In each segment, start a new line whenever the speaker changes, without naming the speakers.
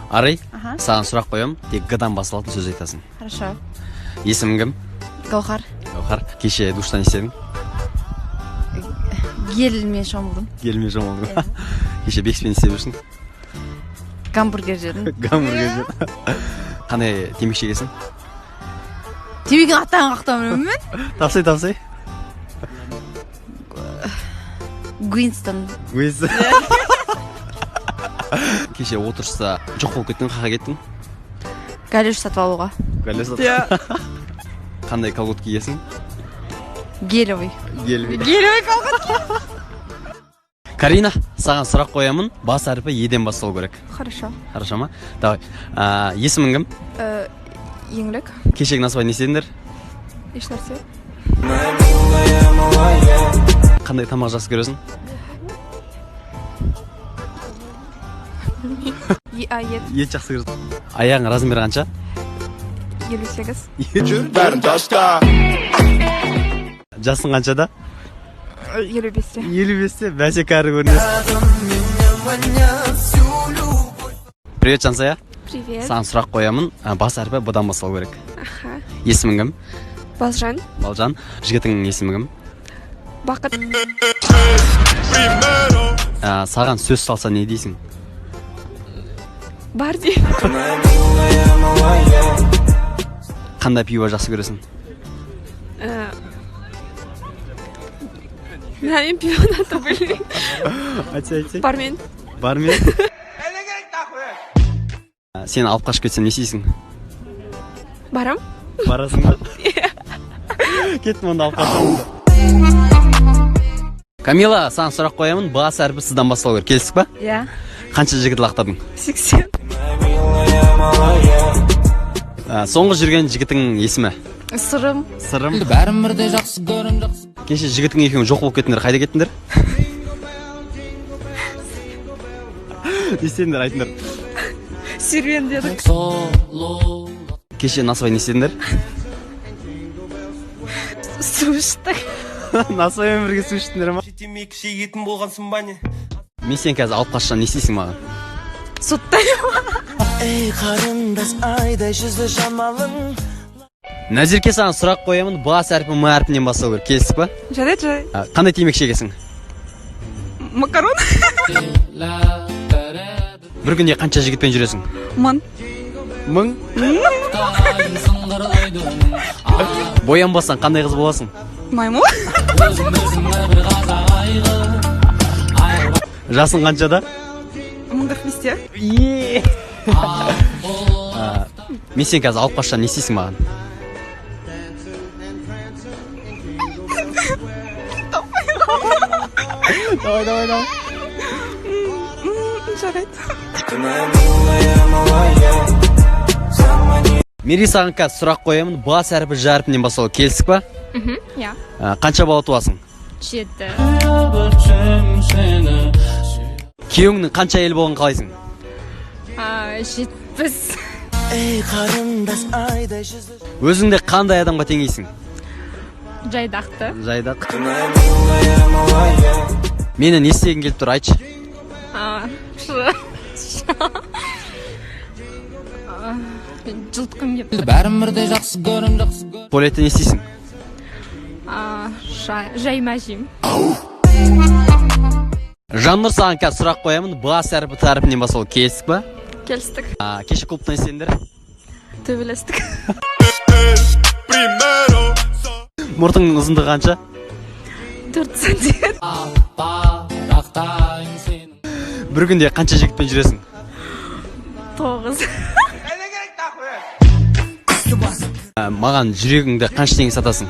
Арай,
Аха.
саған сұрақ қоямын, тек г-дан басталатын сөз айтасың.
Хорошо.
Есімің кім?
Гаухар.
Гаухар. Кеше душта не істедің?
Гельмен шомылдым.
Гельмен шомылдың. Кеше Бекспен не істеп жүрсің?
Гамбургер жедім.
Гамбургер жедің. Қандай темекі шегесің?
Темекінің аттарын қаяқтан білемін мен?
Тапсай, тапсай.
Уинстон.
Уинстон. Кеше отырыста жоқ болып кеттің, қаяққа кеттің?
Галош сатып алуға.
Галош сатып.
Иә.
Қандай колготки киесің?
Гелевый.
Гелевый.
Гелевый колготки.
Карина, саған сұрақ қоямын. Бас әрпі Е-ден басталу керек.
Хорошо.
Хорошо ма? Давай. Есімің кім?
Еңлік.
Кешегі насыбай не істедіңдер?
Ешнәрсе.
Қандай тамақ жақсы көресің?
Ет.
Ет жақсы көресің. Аяғың размері қанша?
58.
Бәрін таста.
Жасың қаншада?
55-те.
55-те, бәсе кәрі көрінесің. Привет, Жансая.
Привет.
Саған сұрақ қоямын. Бас әрпі Б-дан басталу керек.
Аха.
Есімің кім?
Балжан.
Балжан. Жігітіңнің есімі кім?
Бақыт.
Саған сөз салса не дейсің?
Бар деймін.
Қандай пиво жақсы көресің?
Мен пивоны аты білмеймін.
Айтса, айтса.
Бармен.
Бармен. Сені алып қашып кетсем не істейсің?
Барам.
Барасың ба? Кеттім онда, алып қашамын. Камила, саған сұрақ қоямын. Бас әрпі сыздан басталу керек. Келістік па?
Иә.
Қанша жігіт лақтадың?
80.
Соңғы жүрген жігітің есімі?
Сырым.
Сырым.
Бәрін бірде жақсы көрем, жақсы.
Кеше жігітің екеуің жоқ болып кеттіңдер, қайда кеттіңдер? Не істедіңдер, айтыңдар.
Серуендедік.
Кеше насыбай не істедіңдер?
Су іштік.
Насыбаймен бірге су іштіңдер ма?
Темекі шегетін болғансың ба не?
Мен сені қазір алып қашсам не істейсің маған?
Соттаймын.
Ей, қарындас, айдай жүзді жамалың.
Назерке, саған сұрақ қоямын. Бас әрпі М әрпінен басталу керек. Келістік па?
Жарайды, жарайды.
Қандай темекі шегесің?
Макарон.
Бір күнде қанша жігітпен жүресің?
1000.
1000? Боянбасаң қандай қыз боласың?
Маймыл.
Жасың қаншада?
1045-те.
Мен сені қазір алып қашсам не істейсің маған? Давай, давай, давай.
Жарайды.
Мери, саған қазір сұрақ қоямын. Бас әрпі Ж әрпінен басталу. Келістік па?
Иә.
Қанша бала туасың?
7.
Күйеуіңнің қанша әйел болғанын қалайсың?
70.
Ей, қарындас, айдай жүзді.
Өзіңді қандай адамға теңейсің?
Жайдақты.
Жайдақ. Мені не істегің келіп тұр, айтшы.
Жылытқым келіп тұр.
Бәрін бірде жақсы көрем, жақсы көрем.
Туалетте не істейсің?
Жайма жеймін.
Жаннұр, саған қазір сұрақ қоямын. Бас әрпі Т әрпінен басталу. Келістік па?
Келістік.
Кеше клубта не істедіңдер?
Төбелестік.
Мұртыңның ұзындығы қанша?
4 сантиметр.
Бір күнде қанша жігітпен жүресің?
9.
Маған жүрегіңді қанша теңге сатасың?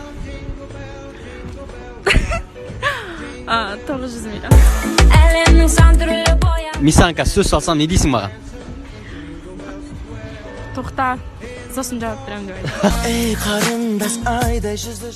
900 миллион.
Әлемнің сан түрлі боя.
Мен саған қазір сөз салсам не дейсің маған?
Тоқта, сосын жауап беремін деп айтамын.
Ей, қарындас, айдай жүзді.